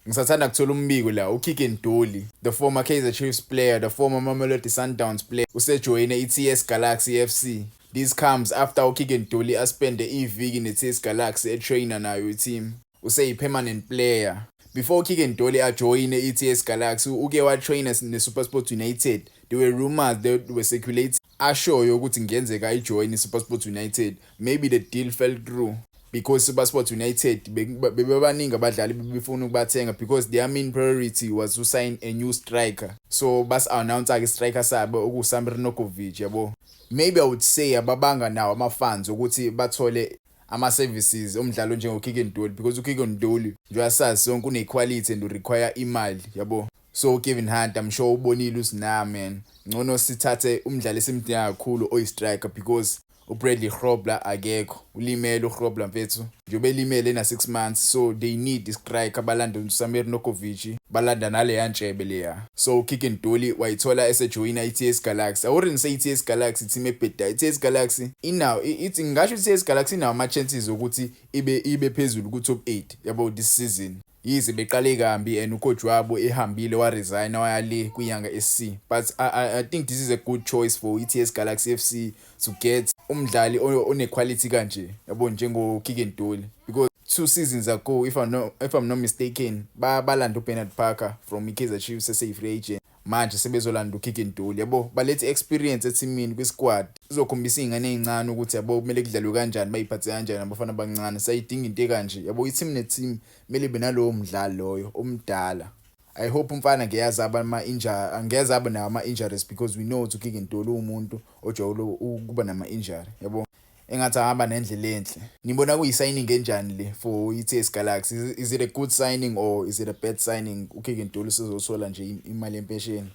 Ngisathanda kuthola umbiko la, uKeagan Dolly, the former Kaizer Chiefs player, the former Mamelodi Sundowns player, usejoyine i-TS Galaxy FC. This comes after uKeagan Dolly aspende iviki ne-TS Galaxy etrainer nayo i-team. Useyi-permanent player. Before Keagan Dolly ajoyine i-TS Galaxy, uke watrainer ne-SuperSport United. There were rumors that were circulating ashoyo ukuthi kungenzeka ayijoyine i-SuperSport United. Maybe the deal fell through because SuperSport United bebebaningi abadlali bebefuna ukubathenga because their main priority was to sign a new striker. So bas-announce-ke i-striker sabo okuSamir Nurkovic, yabo. Maybe I would say ababanga nawo ama-funds ukuthi bathole ama-services omdlalo njengo-Keagan Dolly because uKeagan Dolly njengoba sazi sonke une-quality and require imali, yabo. So Gavin Hunt, I'm sure ubonile ukuthi, nah man, ngcono sithathe umdlali esimdinga kakhulu oyi-striker because uBradley Grobler akekho, ulimele uGrobler mfethu, njengoba elimele na 6 months, so they need striker. Balanda uSamir Nurkovic, balanda naleya ntshebe leya. So Keagan Dolly wayithola esejoyina i-TS Galaxy. I wouldn't say i-TS Galaxy team ebhedayo. I-TS Galaxy inawo, ithi ngingasho i-TS Galaxy inawo ama-chances ukuthi ibe phezulu ku-top 8, yabo, this season, yize beqale kambi and ucoach wabo ehambile waresign waya le kwiYanga SC, but I think this is a good choice for i-TS Galaxy FC to get umdlali one-quality kanje, yabo, njengo Keagan Dolly, because two seasons ago, if I'm not mistaken, balanda uBernard Parker from iKaizer Chiefs eseyi-free agent. Manje sebezolanda uKeagan Dolly, yabo, balethe experience ethimini kwi-squad, izokhombisa iy'ngane ey'ncane ukuthi, yabo, kumele kudlalwe kanjani, bayiphathe kanjani abafana abancane. Sayidinga into ekanje, yabo. I-team ne-team kumele ibe nalowo mdlali loyo omdala. I hope umfana ngeyazi aba ama-injury, angeze abe nawo ama-injuries because we know ukuthi uKeagan Dolly uwumuntu ojwayele ukuba nama-injury, yabo. Engathi angaba nendlela enhle. Nibona kuyi-signing enjani le for i-TS Galaxy? Is it a good signing or is it a bad signing? UKeagan Dolly usezothola nje imali yempesheni.